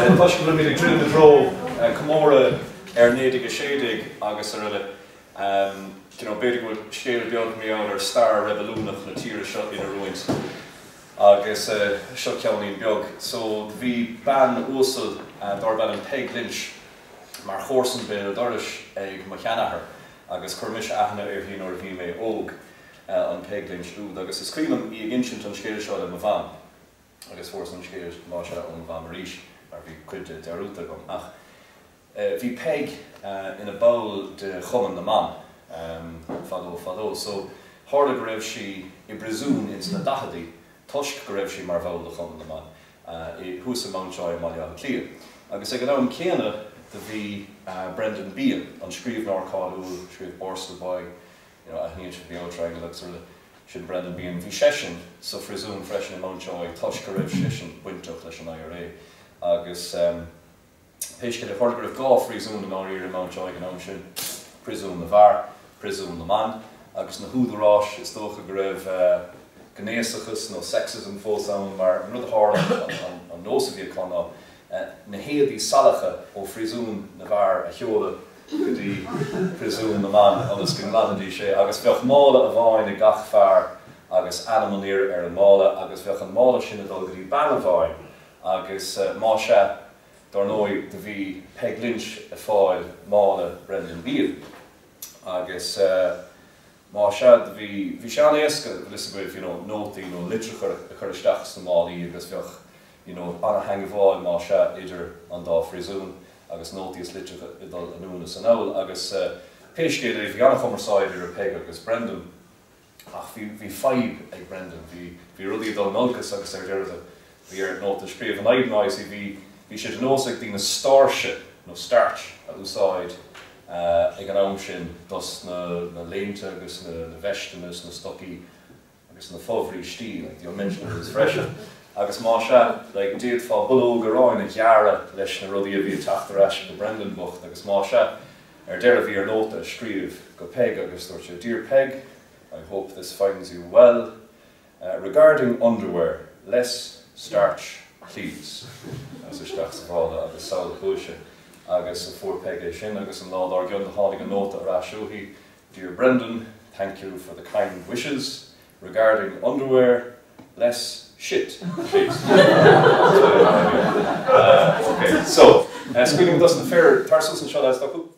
Toisc go bhfuilimid ag druidim i dtreo comóradh ar 1916 agus araile, you know, b'fhéidir go bhfuil scéal beag mar gheall ar stair reibiliúnach na tíre seo in oiriúint. Agus seo ceainnín beag. So, do bhí bean uasal darb ainm Peig Lynch mar chomharsan béal dorais ag mo sheanathair agus chuir mise aithne uirthi nuair a bhí mé óg, an Peig Lynch úd. Agus is cuimhin liom í ag insint an scéil seo le mo mham. Agus fuaireas an scéal, más ea, ó mo mham arís, mar bhí cuid de dearúdta agam. Ach bhí Peig ina ball de Chumann na mBan fadó fadó. So, tharla go raibh sí i bpríosún ins na daicheadaí toisc go raibh sí mar bhall de Chumann na mBan, thuas i Mountjoy i mBaile Átha Cliath. Agus ag an am céanna do bhí Brendan Behan, an scríbhneoir cáiliúil, scríobh Borstal Boy, you know, aithníonn sibh The Auld Triangle agus araile, sin Brendan Behan, bhí seisean sa phríosún freisin i Mountjoy toisc go raibh seisean bainteach leis an IRA agus pé scéal é, tharla go raibh dhá phríosún i ndáiríre i Mountjoy ag an am sin, príosún na bhfear, príosún na mban agus na húdaráis, is dócha go raibh gnéasachas nó sexism fós ann mar an rud a tharla, an nós a bhí acu ná na héadaí salacha ó phríosún na bhfear a sheoladh go dtí príosún na mban ionas go nglanfaidís é agus bheadh mála amháin ag gach fear agus ainm an fhir ar an mála agus bheadh an mála sin ag dul go dtí bean amháin agus más ea, dár ndóigh, do bhí Peig Lynch ag fáil mála Brendan Behan agus más ea, do bhí, bhí sé an-éasca, bhfuil fhios agaibh, you know, nótaí nó litreacha a chur isteach sna málaí agus bheadh, you know, an-theangmháil más ea idir an dá phríosún agus nótaí is litreacha ag dul anonn is anall agus pé scéal é, bhí an-chumarsáid idir Peig agus Brendan ach bhí, bhí fadhb ag Brendan, bhí, bhí rudaí ag dul in olcas agus ar deireadh bhí air nóta a scríobh. An fhadhb ná, you see, bhí, bhí sé de nós ag daoine stáirse nó starch a úsáid ag an am sin dos na, na léinte agus na, na veisteanna is na stocaí agus na fobhrístí, like the unmentionables freisin. Agus más ea, like, d'fhéadfá bullóg aráin a ghearradh leis na rudaí a bhí ag teacht ar ais go Brendan bocht agus más ea, ar deireadh bhí air nóta a scríobh go Peig agus dúirt sé, Dear Peg, I hope this finds you well. Regarding underwear, less starch please. Agus isteach sa mhála agus sall a chuaigh sé. Agus fuair Peig é sin agus an lá dár gcionn do tháinig an nóta ar ais uaithi, Dear Brendan, thank you for the kind wishes. Regarding underwear, less shit please. Ok, so, scaoilim dos na fir, tar suas anseo lads, tá cúpla.